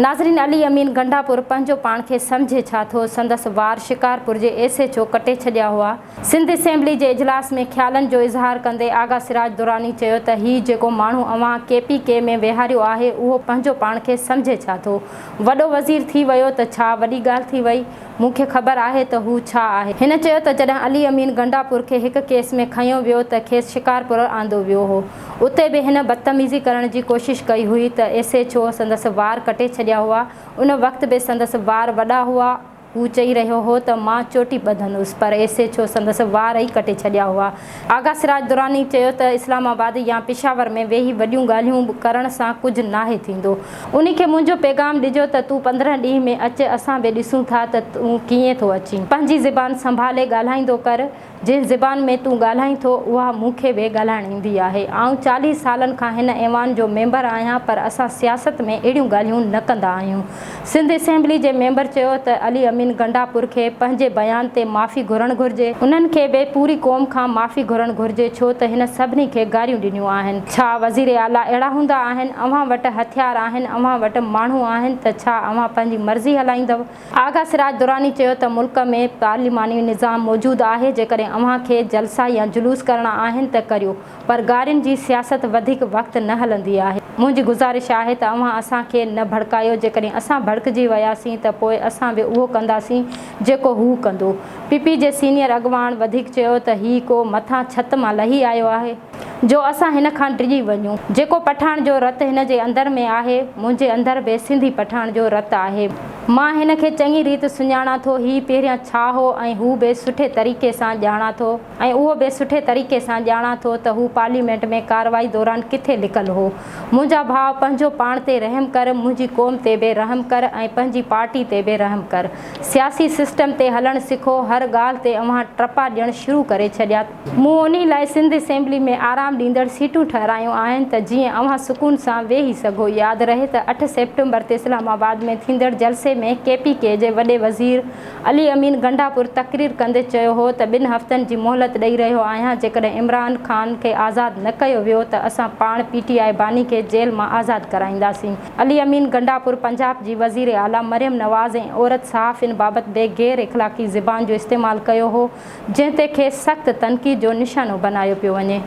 ناظرين علي امين گنڊاپور پنهنجو پاڻ کي سمجهي ڇا ٿو، سندس وار شڪارپور جي ايس ايڇ او ڪٽي ڇڏيا هئا. سنڌ اسيمبلي جي اجلاس ۾ خيالن جو اظهار ڪندي آغا سراج دراني چيو ته هي جيڪو ماڻهو اوهان ڪي پي ڪي ۾ ويهاريو آهي اهو پنهنجو پاڻ کي سمجهي ڇا ٿو، وڏو وزير ٿي ويو ته ڇا وڏي ڳالهه ٿي وئي، مون کي خبر آهي ته هو ڇا آهي. هن چيو ته جڏهن علي امين گنڊاپور کي هڪ ڪيس ۾ کنيو ويو ته کيس شڪارپور آندو ويو هو. اتي به هن بدتميزي ڪرڻ جي ڪوشش ڪئي هئي ته ايس ايڇ او سندس وار ڪٽي ڇڏيا هئا. ان وقت به سندس وار وڏا هئا. هو چئي رهيو هو ته مان چوٽي ٻڌندس پر ايس ايڇ او سندس وار ئي ڪٽي ڇڏيا هئا. آغا سراج دراني چيو ته اسلام آباد يا پشاور ۾ ويهي وڏيون ڳالهيون ڪرڻ سان ڪجهه ناهي ٿيندو. انهي کي منهنجو پيغام ڏجو ته تون 15 ڏينهن ۾ اچ اسان به ڏسون ٿا ته تون ڪيئن ٿو اچين. پنهنجي زبان سنڀالي ڳالهائيندو ڪر. جنهن زبان ۾ تون ڳالهائين ٿو اها مون کي به ڳالهائڻ ايندي آهي. آئون 40 سالن کان هن ايوان جو ميمبر آهيان پر اسان سياست ۾ اهڙيون ڳالهيون نه ڪندا آهيون. سنڌ اسيمبلي جي ميمبر چيو ته علي امين گنڊاپور کي پنهنجي بيان تي معافي گهرڻ گهرجي، انهن کي به پوري قوم کان معافي گهرڻ گهرجي ڇو ته هن سڀني کي گاريون ڏنيون آهن. ڇا وزير اعليٰ اهڙا هوندا آهن؟ اوهان وٽ هٿيار آهن، اوهان وٽ ماڻهو آهن ته ڇا اوهان پنهنجي مرضي هلائيندؤ؟ آغا سراج دراني چيو ته ملڪ ۾ پارليماني نظام موجود آهي، جيڪڏهن اوهان کي جلسا يا جلوس ڪرڻا آهن ته ڪريو، پر گارين جي سياست وڌيڪ وقت نه هلندي آهي، منهنجي گذارش آهي ته اوهان اسان کي نه ڀڙڪايو، جيڪڏهن اسان ڀڙڪجي وياسين ته پوء اسان به اهو ڪنداسين جيڪو هو ڪندو. پي پي جي سينيئر اڳواڻ وڌيڪ چيو ته هي ڪو مٿان ڇت مان لهي آيو آهي؟ جو اسان هن کان ڊڄي وڃون. جيڪو پٺاڻ جو رت هن جي اندر ۾ آهي، منهنجي اندر به سنڌي پٺاڻ جو رت آهي. مان هن کي چڱي ريت سڃاڻان ٿو، هي پهريان ڇا هو ۽ هو به سٺي طريقي سان ڄاڻان ٿو ۽ اهو به سٺي طريقي سان ڄاڻان ٿو ته هو پارليمينٽ ۾ ڪارروائي دوران ڪٿي لڪل هو. منهنجا ڀاء پنهنجو پاڻ تي رحم ڪر، منهنجي قوم تي به رحم ڪر ۽ پنهنجي پارٽي تي به رحم ڪر. سياسي سسٽم تي هلڻ سکو، هر ڳالهه تي اوهان ٽپا ڏيڻ شروع ڪري ڇڏيا. مون انهي لاء سنڌ اسيمبلي ۾ آرام ڏيندڙ سيٽون ٺهرايون آهن ته جيئن اوهان سڪون سان ويهي سگهو. ياد رهي ته 8 سيپٽمبر تي اسلام آباد ۾ ٿيندڙ جلسي ۾ ڪي پي ڪي جي وڏي وزير علي امين گنڊاپور تقرير ڪندي چيو هو ته ٻن هفتن جي مهلت ڏئي رهيو آهيان جيڪڏهن عمران خان کي آزاد نه ڪيو ويو ته اسان پاڻ پي ٽي آء باني کي جيل مان آزاد ڪرائينداسين. علي امين گنڊاپور پنجاب جي وزير اعليٰ مريم نواز ۽ عورت صحافين بابت به غير اخلاقي زبان جو استعمال ڪيو هو. جنهن تي کيس سخت تنقيد جو نشانو بنايو پيو وڃي.